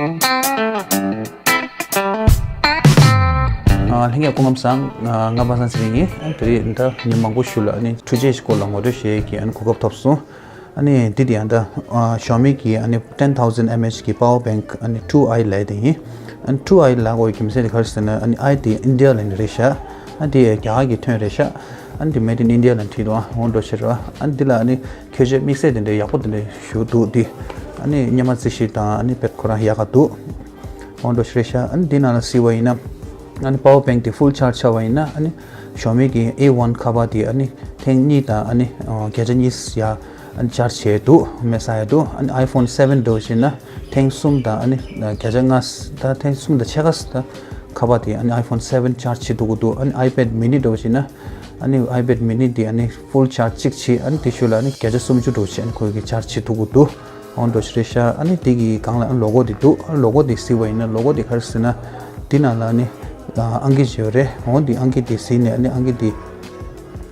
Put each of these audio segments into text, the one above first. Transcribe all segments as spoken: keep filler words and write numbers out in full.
ལྷན་རྒྱས་སྐུ་ཁམས་བཟང་། ང་པ་སངས་ཚེ་རིང་ཡིན། དེ་རིང་ད་ཉིན་མང་པོ་ཞིག་ལ་ཨ་ནི་འཕྲུལ་ཆས་ཤིག་སྐོར་ལ་ངོ་སྤྲོད་བྱེད་ཀྱི་ཨ་ནི་གོ་སྐབས་ཐོབ་སོང་། ཨ་ནི་འདི་དེ་ཡང་ད་ཞའོ་མི་གི་ཨ་ནི་ten thousand mAh གི་power bank ཨ་ནི་two i ལབ་དེ་ཡིན། ཨ་ནི་two i ལབ་དགོས་རྒྱུ་མཚན་དེ་ག་རེ་ཟེར་ན་ཨ་ནི་i དེ་ཨིན་ཌི་ཡ་ལ་ནི་རེད་ཤག་ཨ་ནི་དེ་རྒྱ་གར་གྱི་ཐོན་རེད་ཤག་ཨ་ནི་དེ་made in India ལ་བྲིས་འདུག་ཨ་འོང་འགྲོ་ཕྱིར་རོ། ཨ་ནི་འདི་ལ་ཨ་ནི་ཁྱད་ཆོས་དམིགས་བསལ་དེ་འདྲའི་ཡག་པོ་དེ་འདྲ་ཞིག་འདུག་འདི་ཨ་ནི་སྙེ་མ་རྩི་ཤིང་དང་ཨ་ནི་དཔེ་ཁོ་རང་ཡག་ག་འདུག་འོང་འགྲོ་ཕྱིར་ཤག་ཨ་ནི་འདི་ནང་ལ་གཟིགས་པ་ཡིན་ན་ཨ་ནི་power bank དེ་full charge ཆགས་པ་ཡིན་ན་ཨ་ནི་ཞའོ་མི་གི་A one ཁ་པར་དེ་ཨ་ནི་ཐེངས་གཉིས་དང་ཨ་ནི་བརྒྱ་ཆ་གཉིས་ཡ་ཨ་ནི་charge བྱས་འདུག་མེད་ས་ཡ་འདུག་ཨ་ནི་iPhone seven འདྲ་བོ་བྱས་ན་ཐེངས་གསུམ་དང་ཨ་ནི་བརྒྱ་ཆ་ལྔ་ད་ཐེངས་གསུམ་དང་ཕྱེད་ཀ་ད་ཁ་པར་དེ་ཨ་ནི་iPhone seven charge བྱེད་ཐུབ་ཀྱི་འདུག་ཨ་ནི་iPad mini འདྲ་བོ་བྱས་ན་ཨ་ནི་iPad mini དེ་ཨ་ནི་full charge གཅིག་བྱས་ཨ་ནི་དེ་ཤུལ་ལ་ཨ་ནི་བརྒྱ་ཆ་སུམ་ཅུ་འདྲ་བོ་བྱས་ཨ་ནི་ཁོ་གི་charge བྱེད་ཐུབ་ཀྱི་འདུག་འོང་འགྲོ་ཕྱིར་ཤག་ཨ་ནི་དེ་གི་སྒང་ལ་ཨ་ནི་logo དེ་འདུག་ཨ་ནི་logo དེ་གཟིགས་པ་ཡིན་ན་logo དེ་ག་རེ་ཟེར་ན་འདི་ནང་ལ་ཨ་ནི་ཨང་ཀི་བྱས་ཡོད་རེད། འོང་འདི་ཨང་ཀི་དེ་གཟིགས་ནས་ཨ་ནི་ཨང་ཀི་དེ་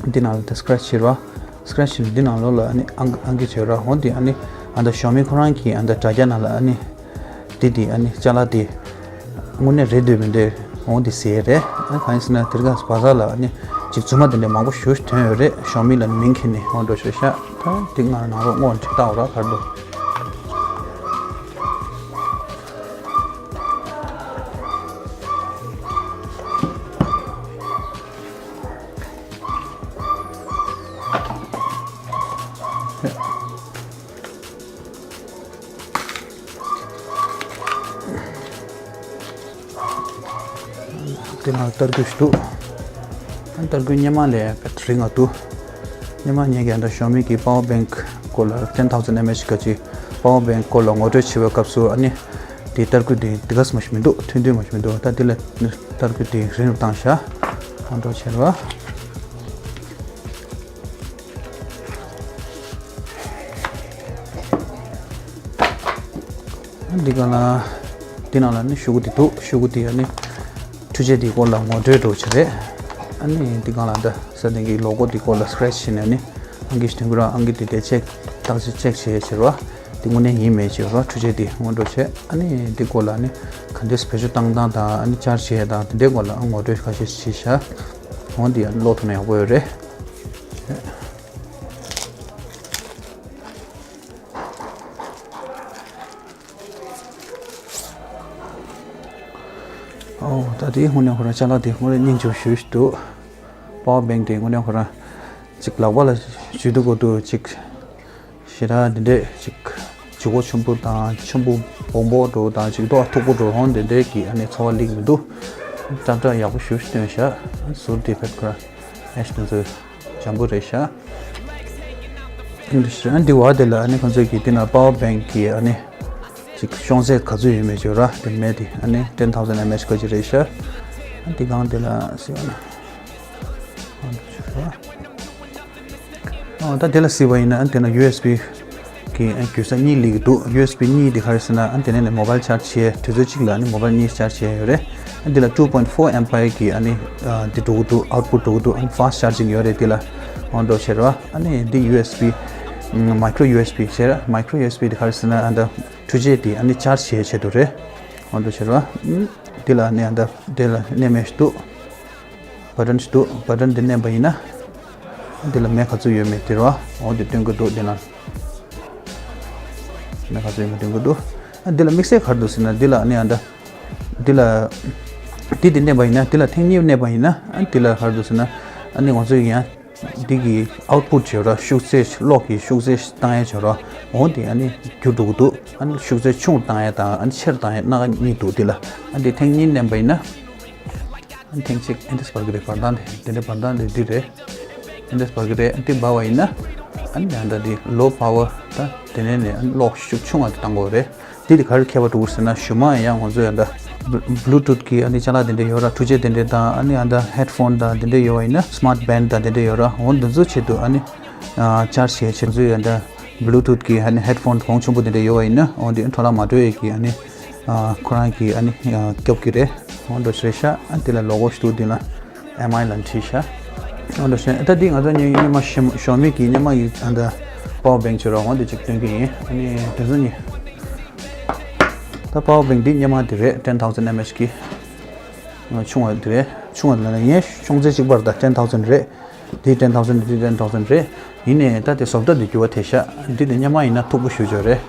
འདི་ནང་ལ་དེ་scratch བྱེད་རོགས། scratch བྱས་ནས་འདི་ནང་ལོགས་ལ་ཨ་ནི་ཨང་ཨང་ཀི་བྱས་རོགས། འོང་འདི་ཨ་ནི་ཨ་ད་ཞའོ་མི་ཁོ་རང་གི་ཨ་ད་དྲ་རྒྱ་ནང་ལ་ཨ་ནི་འདི་དེ་ཨ་ནི་ཅ་ལག་དེ་དངོས་གནས་རེད་འདོད་མི་འདོད་འོང་དེ་ཟེར་རེད། ཨ་གང་ཡིན་ཟེར་ན་དེ་རིང་ག་བ་ཟ་ལ་ཨ་ནི་ཅིག་རྫུན་མ་དེ་འདྲ་མང་པོ་ཞེ་པོ་ཐོན་ཡོད་རེད། ཞའོ་མི་ལ་ནི་མིང་ཁྱེར་ནས་འོང་འགྲོ་ཤོད་ཤག་ད་དེ་ང་ནང་ལོགས་སྔོན་ཅིག་བལྟ་འོ་ར་གར་འདུག་དེ་ནང་ཏར་སྐུད་ཞིག་འདུག་ཨ་ཏར་སྐུད་སྔོན་མ་ལས་རིང་ང་འདུག་སྔོན་མ་ངས་ཀྱང་ད་ཞའོ་མི་གི་power bank སྐོར་ལ་ten thousand mAh ག་ཅིག་power bank སྐོར་ལ་ངོ་སྤྲོད་བྱེད་པའི་སྐབས་སུ་ཨ་ནི་དེ་ཏར་སྐུད་དེ་དེ་ག་ཙམ་ཞིག་མི་འདུག་ཐུང་ཐུང་མ་ཞིག་མི་འདུག་ད་དེ་ལ་ཏར་སྐུད་དེ་རིང་རུ་བཏང་ཤག་ཨ་འགྲོ་ཕྱིར་རོ། འདི་ག་ལ་འདི་ནང་ལ་ནི་ཤོག་གུ་འདི་འདུག་ཤོག་གུ་འདི་ཡང་ནི་འཕྲུལ་ཆས་འདིའི་སྐོར་ལ་ངོ་སྤྲོད་འདྲ་བོ་ཅིག་རེད། ཨ་ནི་འདི་ག་ལ་འདི་ས་སྟེང་གི་logo འདིའི་སྐོར་ལ་scratch བྱས་ནས་ནི་ཨང་ཀི་ཞིག་འདོན་གི་ར། ཨང་ཀི་འདི་དེ་check བརྟག་དཔྱད་check བྱས་བྱས་ར། འདི་དངོས་གནས་ཡིན་མེད་བྱས་ར། འཕྲུལ་ཆས་འདི་ངོ་སྤྲོད་བྱས། ཨ་ནི་འདི་སྐོར་ལ་ནི་ག་འདྲས་བེད་སྤྱོད་བཏང་སྟངས་དང་ཨ་ནི་charge བྱས་དང་དེ་འདྲའི་སྐོར་ལ་ངོ་སྤྲོད་ཁ་ཤས་ཤིག་བྱས་ཤག་འོ་འདི་ཡང་ཀློག་ཐུབ་ན་ཡག་པོ་ཡོད་རེད། ཨོ་ད་དེ་དངོས་གནས་ཁོ་རང་ཅ་ལག་དེ་དངོས་གནས་སྙིང་རྗེ་པོ་ཞེ་པོ་ཞིག་འདུག power bank དེ་དངོས་གནས་ཁོ་རང་ཅིག་ལག་པ་ལ་ཞུ་དུས་གོ་དུས་ཅིག་ཞེ་དྲག་འདི་འདྲས་ཅིག་ལྗིད་ཁོག་ཆེན་པོ་དང་ཆེན་པོ་སྦོམ་པོ་འདྲ་དང་ཅིག་ཏོག་མཐུག་པོ་འདྲ་འོང་དེ་འདྲས་ཀྱི་ཨ་ནི་ཚོར་བ་སླེབས་མི་འདུག་ཏག་ཏག་ཡག་པོ་ཞེ་པོ་ཞིག་སྟོན་ཤག་ཟུར་དེ་ཕེབས་ཁོ་རང་ཨེ་ཤི་དེ་ཚོ་འཇམ་པོ་རེད་ཤག་འདི་བ་དེ་ལ་ཨ་ནི་ཁོང་ཚོས་ཀྱི་དེ་ན་power bank གི་ཨ་ནི་ཅིག་ཤོང་ཚད་ག་ཚོད་ཡོད་མེད་ཅིག་ར་དེ་མེད་དེ་ཨ་ནི་ten thousand mAh ག་ཅིག་རེད་ཤག་འདི་གང་དེ་ལ་སི་ཨ་ནི་ཨ་ད་དེ་ལ་སི་བ་ཡིན་ན་ཨ་དེ་ན་ཡུ་ཨེས་བི་གི་ཨ་རྒྱུ་ས་གཉིས་ལེགས་འདུག་ཡུ་ཨེས་བི་གཉིས་དེ་ག་རེ་ཟེར་ན་ཨ་དེ་ནས་ནས་mobile charge བྱས། དུས་ཚོད་གཅིག་ལ་ཨ་ནི་mobile གཉིས་charge བྱས་ཡོད་རེད། ཨ་འདི་ལ་two point four ampere གི་ཨ་ནི་ཨ་འདི་འགྲོ་གི་འདུག output འགྲོ་གི་འདུག་ཨ་ནི་fast charging ཡོད་རེད། འདི་ལ་འོང་འགྲོ་བྱེད་རོགས། ཨ་ནི་འདི་ཡུ་ཨེས་བི་micro ཡུ་ཨེས་བི་བྱེད་ར། micro ཡུ་ཨེས་བི་དེ་ག་རེ་ཟེར་ན་ཨ་འདི་འཕྲུལ་ཆས་དེ་ཨ་ནི་charge བྱེད་ཆེད་དུ་རེད། འོང་འགྲོ་བྱེད་རོགས། འདི་ལ་ཨ་ནི་ཨ་འདི་འདི་ལ་གནས་མེད་ཞིག་འདུག button ཞིག་འདུག button འདི་མནན་པ་ཡིན་ན། འདི་ལ་མེ་ག་ཚོད་ཡོད་མེད་དེ་རོ། འོ་འདི་སྟོན་གི་འདུག་འདི་ན། མེ་ག་ཚོད་ཡོད་མེད་སྟོན་གི་འདུག་ཨ་འདི་ལ་དམིགས་བསལ་ག་རེ་འདུག་ཟེར་ན་འདི་ལ་ཨ་ནི་ཨ་འདི། འདི་ལ། འདི་འདི་མནན་པ་ཡིན་ན་འདི་ལ་ཐེངས་གཉིས་མནན་པ་ཡིན་ན་ཨ་འདི་ལ་ག་རེ་འདུག་ཟེར་ན། ཨ་ནི་ང་ཚོ་ཡང་། འདི་གི་output བྱེད་ར་ཤུགས་ཚད་གློག་གི་ཤུགས་ཚད་བཏང་ཡས་བྱེད་ར། འོ་འདི་ཨ་ནི་འགྱུར་འགྲོ་གི་འདུག་ཨ་ནི་ཤུགས་ཚད་ཆུང་བཏང་ཡས་དང་ཨ་ནི་ཆེར་བཏང་ཡས་སྣ་ཁ་གཉིས་འདུག་འདི་ལ་ཨ་འདི་ཐེངས་གཉིས་མནན་པ་ཡིན་ན། ཨ་ནི་ཐེངས་གཅིག་ཨ་འདི་སྤར་གི་རེད། བར་སྟངས་དེ་དེ་འདྲའི་བར་སྟངས་དེ་འདི་རེད། ཨ་འདི་སྤར་གི་རེད། ཨ་འདི་འབར་བ་ཡིན་ན་ཨ་ནི་ཡང་ད་འདི་low power ད་དེ་ནས་ནས་ཨ་ནི་གློག་ཤུགས་ཆུང་བ་དེ་བཏང་དགོས་རེད། འདི་དེ་ག་རེ་ཁྱད་པར་འགྲོ་གི་ཟེར་ན་གཞུག་མ་ཡང་ང་ཚོ་ཡང་ད་Bluetooth གི་ཨ་ནི་ཅ་ལག་དེ་འདྲ་ཡོད་ར། འཕྲུལ་ཆས་དེ་འདྲ་དང་ཨ་ནི་ཡང་ད་headphone དང་དེ་འདྲ་ཡོད་པ་ཡིན་ན་smart band དང་དེ་འདྲ་ཡོད་ར། འོ་འདི་ཚོ་ཆེད་དུ་ཨ་ནི་charge བྱེད་ཆེད་ཚོ་ཡང་ད་Bluetooth གི་ཨ་ནི་headphone གོང་ཆེན་པོ་དེ་འདྲ་ཡོད་པ་ཡིན་ན་འོ་འདི་འཕྲོ་བརླག་མ་འགྲོ་ཡས་ཀྱི་ཨ་ནི་ཁོ་རང་གི་ཨ་ནི་སྐྱོབ་ཀྱི་རེད། འོ་འདྲ་ཞིག་རེད་ཤག་ཨ་འདི་ལ་logo ཞིག་འདུག་འདི་ལ། ཨེམ་ཨའི་ལ་བྲིས་ཤག་འོ་འདྲ་ཞིག་ད་འདི་ང་ཚོ་ཉི་ཉི་མ་ཞི་ཞོ་མི་གི་ཉི་མ་ཡི་ཨ་ད་power bank ཅིག་ར། འོ་འདི་ཅིག་སྟོན་གི་ཡིན། ཨ་ནི་དེ་ཚོ་ནི་ ད་power bank འདི་སྔོན་མ་འདི་རེད། ten thousand mAh གི་ཆུང་བ་འདི་རེད། ཆུང་བ་ལ་ངས་ཆུང་ཚད་གཅིག་པར་ད་ten thousand རེད། འདི་ten thousand འདི་ten thousand རེད། ཡིན་ནའི་ད་དེ་བཟོ་ལྟ་འདི་འགྱུར་བ་ཐེབས་ཤག་འདི་དེ་སྔོན་མ་ཡིན་ན་མཐུག་པོ་ཞེ་པོ་ཅིག་རེད།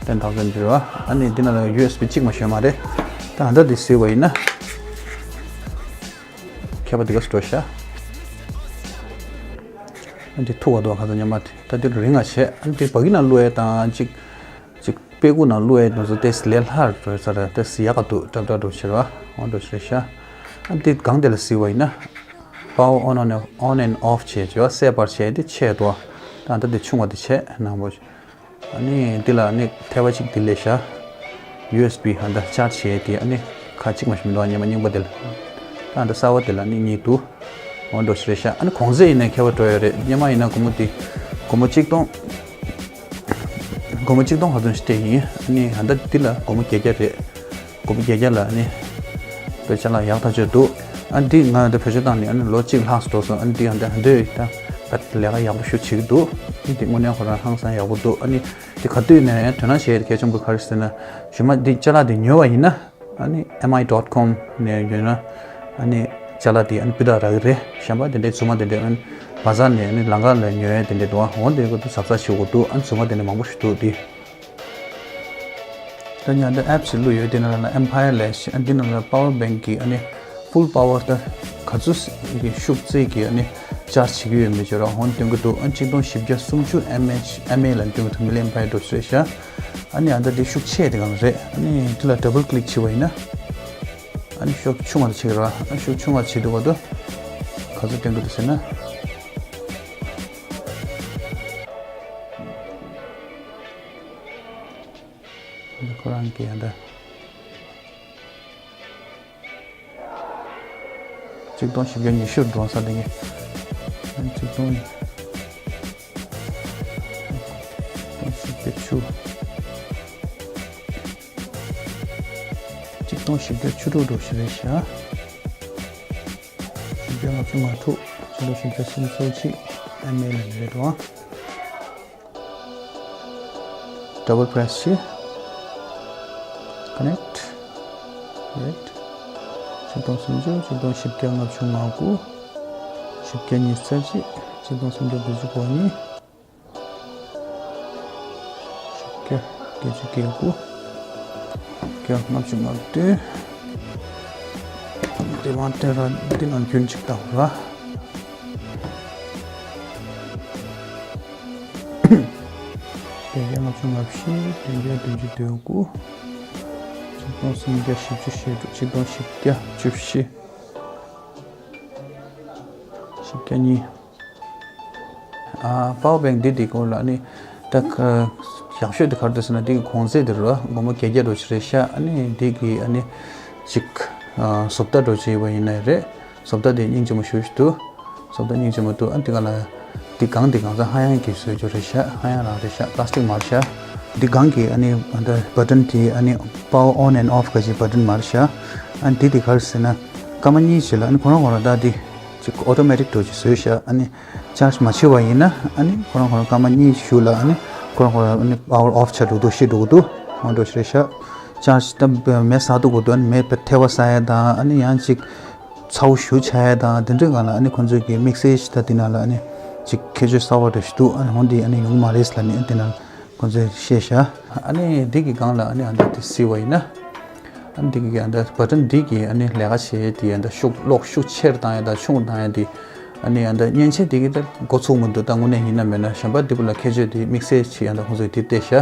ten thousand འདི་རེད་བ། ཨ་ནི་འདི་ནང་ལ་ཡུ་ཨེས་བི་གཅིག་མ་ཞོན་མ་རེད། ད་ད་འདི་གཟིགས་པ་ཡིན་ན། ཁྱད་པར་འདི་ག་སུ་འགྲོ་ཤག་འདི་མཐུག་པ་འདུག་ག་ཚོད་སྔོན་མ་དེ། ད་འདི་རིང་ང་བྱས། ཨ་ནི་འདི་བ་གི་ནང་བླུགས་ཡས་དང་གཅིག་གཅིག་པད་སྐུ་ནང་བླུགས་ཡས་དེ་ཚོ་ཏོག་ཙམ་ལས་སླ་རུ་འགྲོ་ས་རེད། ཏོག་ཙམ་ཡག་ག་འདུག་འདྲ་འདྲ་འགྲོ་ཕྱིར་བ། འོ་འགྲོ་ཕྱིར་ཤག་ཨ་འདི་སྒང་དེ་ལ་གཟིགས་པ་ཡིན་ན། power on on on and off བྱས་བྱས་པ་སེ་བར་བྱས་ཏེ་ཆད་འདུག་ད་ད་འདི་ཆུང་བ་དེ་བྱས་ནང་པོ། ཨ་ནི་འདི་ལ་ཨ་ནི་ཐེ་བ་གཅིག་འདི་ལས་ཤག་ཡུ་ཨེས་བི་ཧ་ད་ཆར་ཇི་བྱས་ཏེ་ཨ་ནི་ཁ་གཅིག་མ་ཞིག་མི་འདུག་སྔོན་མ་རྙིང་པ་དེ་ལ། ད་ད་གསར་བ་དེ་ལ་ཨ་ནི་གཉིས་འདུག་འོ་འགྲོ་ཞིག་རེད་ཤག་ཨ་ནི་གོང་ཚད་ཡིན་ན་ཁྱད་པར་འགྲོ་ཡོད་རེད། སྔོན་མ་ཡིན་ན་སྒོར་མོ་དེ་སྒོར་མོ་གཅིག་སྟོང་། སྒོར་མོ་གཅིག་སྟོང་ག་ཚོད་ཞིག་སྤྲད་ཡིན། ཨ་ནི་ཧ་ད་འདི་ལ་སྒོར་མོ་བརྒྱད་བརྒྱ་རེད། སྒོར་མོ་བརྒྱད་བརྒྱ་ལ་ཨ་ནི་དཔེ་ཅ་ལག་ཡག་ཐག་ཆོད་འདུག་ཨ་འདི་ང་འདི་བེད་སྤྱོད་བཏང་ནས་ཨ་ནི་ལོ་གཅིག་ལྷག་འགྲོ་སོང་། ཨ་ནི་འདི་ཨ་འདི་ཨ་འདི་ད་ད་ལས་ཀ་ཡག་པོ་ཞེ་པོ་བྱེད་ཀྱི་འདུག་ཨ་ནི་འདི་དངོས་གནས་ཁོ་རང་ཧང་སང་ཡག་པོ་འདུག་ཨ་ནི་འདི་ག་དུས་ནས་དོ་སྣང་བྱེད་ཡས་གལ་ཆེན་པོ་ག་རེ་ཟེར་ན། གཞུག་མ་འདི་ཅ་ལག་འདི་ཉོས་པ་ཡིན་ན། ཨ་ནི་M I dot com ནས་ཉོས་ན། ཨ་ནི་ཅ་ལག་འདི་ཨ་ནི་སྤུས་དག་རག་གི་རེད། གཞན་པ་དེ་འདྲའི་རྫུན་མ་དེ་འདྲའི་ཨ་ནི་བ་ཛར་ནས་ཨ་ནི་ལམ་ཁ་ལ་ཉོ་ཡས་དེ་འདྲའི་འདུག་ཨ་འོ་འདི་ཁོ་ཚོ་གཟབ་གཟབ་བྱེད་དགོས་འདུག་ཨ་ནི་རྫུན་མ་དེ་འདྲ་མང་པོ་ཞིག་འདུག་འདི། ད་ཉ་འདི་ཨེབ་ཞིག་བླུགས་ཡོད། དེ་ནང་ལ་ཨེམ་ཕ་ཡར་ལས་ཤི། ཨ་འདི་ནང་ལ་པ་ཝར་བེང་གི་ཨ་ནི་ཕུལ་པ་ཝར་ད་ག་ཚོད་ཀྱི་ཤུགས་རྩེད་ཀྱི་ཨ་ནི་ཅར་ཇི་བྱེད་ཀྱི་ཡོད་མེད་ཅིག་ར་འོ་ནི་སྟོན་གྱི་འདུག་ཨ་གཅིག་སྟོང་བཞི་བརྒྱ་སུམ་ཅུ་ཨེམ་ཨེཆ་ཨེམ་ཨེ་ལ་སྟོན་གྱི་འདུག་མི་ལེན་པའི་འགྲོ་ཚུལ་རེད་ཤག་ཨ་ནི་ཨ་ད་འདི་ཤུགས་ཆེ་དེ་གང་རེད། ཨ་ནི་འདི་ལ་ཌབ་བལ་ཀི་ལིག་བྱེད་པ་ཡིན་ན། ཨ་ནི་ཤུགས་ཆུང་བ་ལ་བྱེད་ཀྱི་ར། ཨ་ཤུགས་ཆུང་བ་བྱེད་དུས་བར་དུ་ག་ཚོད་སྟོན་གྱི་འདུག་ཟེར་ན། ཁོ་རང་གིས་ཡང་ད་གཅིག་སྟོང་བཞི་བརྒྱ་ཉི་ཤུ་འགྲོ་ས་དེ་གི་གཅིག་སྟོང་བཞི་བརྒྱ་བཅུ། གཅིག་སྟོང་བཞི་བརྒྱ་བཅུ་དྲུག་འགྲོ་ཞིག་རེད་ཤག་བཞི་བརྒྱ་ལྔ་བཅུ་ང་དྲུག་གཅིག་སྟོང་བཞི་བརྒྱ་སུམ་ཅུ་སོ་གཅིག་ཨེམ་ཨེ་ལ་རེད་དོ། ཌབ་བལ་པི་རེ་སི་བྱེད། ཀ་ནེག་ཊི། རེད། གཅིག་སྟོང་སུམ་ཅུ། གཅིག་སྟོང་བཞི་བརྒྱ་ལྔ་བཅུ་ང་དགུ། བཞི་བརྒྱ་ཉི་ཤུ་རྩ་གཅིག། གཅིག་སྟོང་སུམ་བརྒྱ་དགུ་བཅུ་གོ་གཉིས། བརྒྱ། བརྒྱད་ཅུ་གྱ་དགུ། བརྒྱ། ལྔ་བཅུ་ང་བདུན། དེ་མ་སྟེར་ར་འདི་ནང་རྒྱུན་གཅིག་བཏང་ར། བརྒྱ་བརྒྱ། ལྔ་བཅུ་ང་བཞི། བརྒྱ་བརྒྱ། བདུན་ཅུ་དོན་དགུ། ཆིག་སྟོང་སུམ་བརྒྱ་བཞི་བཅུ་ཞེ་དྲུག་ཆིག་སྟོང་བཞི་བརྒྱ་བཅུ་བཞི། བཞི་བརྒྱ་གཉིས། ཨ། པ་ཝར་བེང་འདི་འདི་སྐོར་ལ་ཨ་ནི་ད་ཡག་ཤོས་དེ་ག་རེ་འདུག་ཟེར་ན། འདི་གི་གོང་ཚད་དེ་རུ་སྒོར་མོ་བརྒྱད་བརྒྱ་འགྲོ་ཆེ་རེད་ཤག་ཨ་ནི་འདི་གི་ཨ་ནི་ཅིག་བཟོ་ལྟ་འགྲོ་ཆེ་བ་ཡིན་ན་རེད། བཟོ་ལྟ་དེ་སྙིང་རྗེ་མོ་ཞེ་པོ་ཅིག་འདུག་བཟོ་ལྟ་སྙིང་རྗེ་མོ་འདུག་ཨ་འདི་ག་ལ་འདི་སྒང་འདི་གང་ཚ་ཧ་ཡང་གི་བཟོས་རྒྱུ་རེད་ཤག་ཧ་ཡང་རང་རེད་ཤག་པ་ལ་སི་ཊིག་མ་རེད་ཤག་འདི་སྒང་གི་ཨ་ནི་ཨ་ད་བ་ཊན་དེ་ཨ་ནི་པ་ཝར་ཨོན་ཨེན་ཨོཕ་ག་ཅིག་བ་ཊན་མ་རེད་ཤག་ཨ་འདི་དེ་ག་རེ་ཟེར་ན་སྐར་མ་གཉིས་ཅིག་ལ་ཨ་ནི་ཁོ་རང་ཁོ་རང་ད་འདི་ཅིག་ཨོ་ཊོ་མེ་ཊིག་འགྲོ་ཅིག་བཟོས་ཤག་ཨ་ནི་ཅར་ཇི་མ་བྱེད་པ་ཡིན་ན་ཨ་ནི་ཁོ་རང་ཁོ་རང་སྐར་མ་གཉིས་ཤུལ་ལ་ཨ་ནི་ཁོ་རང་ཁོ་རང་ཨ་ནི་པ་ཝར་ཨོཕ་ཆགས་འགྲོ་འདུག་ཤི་འགྲོ་གི་འདུག་འོ་འགྲོ་ཞིག་རེད་ཤག་ཅར་ཇི་ད་མེ་ཟ་འདུག་གོ་འདུག་ཨ་ནི་མེ་ཐལ་བ་ཟ་ཡ་དང་ཨ་ནི་ཡང་ཅིག་ཚ་བོ་ཞེ་པོ་ཆགས་ཡ་དང་དེ་འདྲའི་སྒང་ལ་ཨ་ནི་ཁོང་ཚོས་ཀྱི་དམིགས་བསལ་ཞིག་ད་དེ་ནང་ལ་ཨ་ནི་ཅིག་ཁྱད་ཆོས་གསར་པ་འདྲ་ཞིག་འདུག་ཨ་ནི་འོ་འདི་ཨ་ནི་ཡོང་གི་མ་རེད་ལབ་ནས་ཨ་དེ་ནང་ཁོང་ཚོས་བཤད་ཤག་ཨ་ནི་འདི་གི་སྒང་ལ་ཨ་ནི་ཨ་ད་དེ་གཟིགས་པ་ཡིན་ན། ཨ་ནི་འདི་གི་ཨ་ད་བ་ཊན་འདི་གི་ཨ་ནི་ལས་ཀ་བྱེད་ཡས་དེ་ཨ་ད་ཤུགས་གློག་ཤུགས་ཆེར་བཏང་ཡས་དང་ཆུང་བཏང་ཡས་དེ། ཨ་ནི་ཨ་ད་མཉེན་ཆས་དེ་གི་ད་འགོ་ཚུགས་མི་འདུག་ད་དངོས་གནས་ཡིན་ན་མིན་ན་གཞན་པ་འདི་པོ་ལ་ཁྱད་ཆོས་དེ་དམིགས་བསལ་ཅིག་ཨ་ད་ཁོང་ཚོས་དེ་བལྟས་ཤག་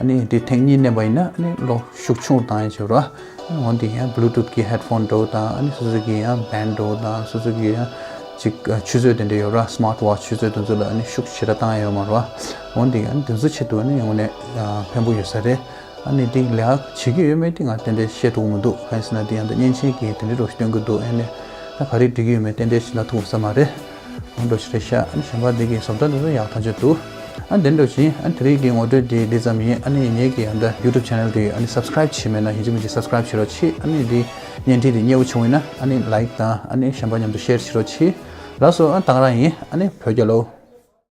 ཨ་ནི་དེ་ཐེངས་གཉིས་མནན་པ་ཡིན་ན་ཨ་ནི་གློག་ཤུགས་ཆུང་བཏང་ཡས་བྱེད་རོགས། འོན་ཏེ་ཡང་བླུ་ཊུཐ་གི་ཧེཌ་ཕོན་འདྲ་བོ་དང་ཨ་ནི་སོ་སོ་གི་ཡང་བྷེན་འདྲ་བོ་དང་སོ་སོ་གི་ཡང་ཅིག་ཆུ་ཚོད་དེ་འདྲ་ཡོད་ར། སི་མཱརཊ་ཝ་ཆི་ཆུ་ཚོད་དེ་ཚོ་ལ་ཨ་ནི་ཤུགས་ཞེ་དྲག་བཏང་ཡ་ཡོད་མ་རེད་བ། འོན་ཏེ་ཨ་ནི་དེ་ཚོ་ཆེད་དུ་ཨ་ནི་དངོས་གནས་ཕན་པོ་ཡོད་ས་རེད། ཨ་ནི་དེ་ལས་ཀ་བྱེད་ཀྱི་ཡོད་མེད་དེ་ང་ཏན་ཏན་བཤད་ཐུབ་ཀྱི་མི་འདུག་གང་ཡིན་ཟེར་ན་དེ་ཡང་ད་མཉེན་ཆས་ཀྱི་དེ་འདྲའི་རོ་ཞིག་སྟོན་གྱི་འདུག་ཨ་ནི་ད་ག་རེ་འགྲིག་གི་ཡོད་མེད་ཏན་ཏན་ཞིག་ལབ་ཐུབ་ས་མ་རེད། འོ་འདྲ་ཞིག་རེད་ཤག་ཨ་ནི་གཞན་པ་འདི་གི་བཟོ་ལྟ་འདི་ཚོ་ཡག་ཐག་ཆོད་འདུག་ཨ་འདི་འདྲ་བཞིན་ཨ་དེ་རིང་གི་ངོ་སྤྲོད་འདི་འདི་ཙམ་ཡིན། ཨ་ནི་ངེད་ཀྱི་ཨ་ད་ཡུ་ཊུབ་ཆེ་ནལ་འདི་ཨ་ནི་སབ་སི་ཀ་རེབ་བྱས་མེད་ན་ཡིན་གཅིག་མིན་གཅིག་སབ་སི་ཀ་རེབ་བྱེད་རོགས་གྱིས། ཨ་ནི་འདི་བརྙན་འཕྲིན་འདི་མཉེས་པོ་བྱུང་ཡིན་ན་ཨ་ནི་ལའིཀ་དང་ཨ་ནི་གཞན་པ་མཉམ་དུ་ཤེར་བྱེད་རོགས་གྱིས། ལགས་སོ། ཨ་ད་ག་རང་ཡིན། ཨ་ནི་བོད་རྒྱལ་ལོ།